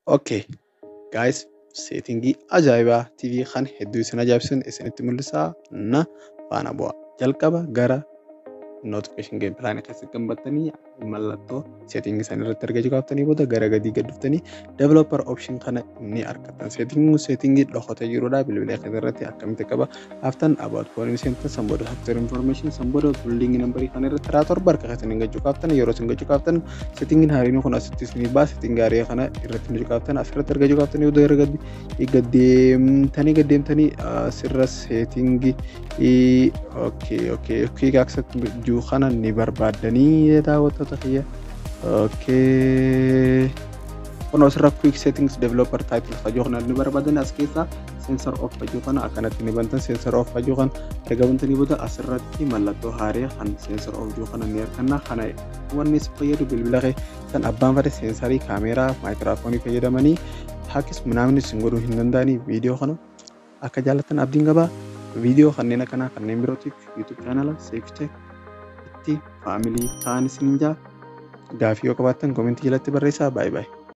Okay guys, setting ajaa'ibaa TV kan hedduu isin ajaa'ibsiisan isinitti mul'isaa, na faana bu'a. Jalqaba gara notification game plan keessatti gambattanii mallattoo setting isaan irratti argachuu qaaftanii booda gara gadii gad dhuftanii developer option kana ni argattan. Setting kun setting dhokatee jirudha. Bilbila keessan irratti akkamitti qaba haaftan? About phone seentan, san booda software information, san booda building number kana irratti karaa 7 harka keessan hin gachuu qaaftan. Yeroo isin gachuu qaaftan setting haariin kun asitti isinii ba'a. Setting haarii kana irratti ni qaaftan. Asirratti argachuu qaaftanii booda gara gadi gaddeemtanii gaddeemtanii asirra setting okay access jiru kana ni barbaaddanii, daawwattoota kiyya. Okay. Kun asirra quick settings developer title fajoo kana ni barbaadan. As keessa sensor off fajoo kana akkanatti ni bantan. Sensor off fajoo kana erga bantanii booda asirratti mallattoo haaraa kan sensor off jiru kana ni arganna. Kana wanni si fayyadu, bilbila kee kan abbaan fedhe sensorii kaameeraa, maayikiraafoonii fayyadamanii hackis ምናምን isin godhuu hin danda'anii. Viidiyoo kana akka jaallattan abdiin qabaa. Viidiyoo kanneen akkanaa kanneen birootiif YouTube channel Seeftech itti family ta'an isiniin jaa. Gaafii yoo qabaattan commentii jalatti barreessaa. Baay'ee baay'ee.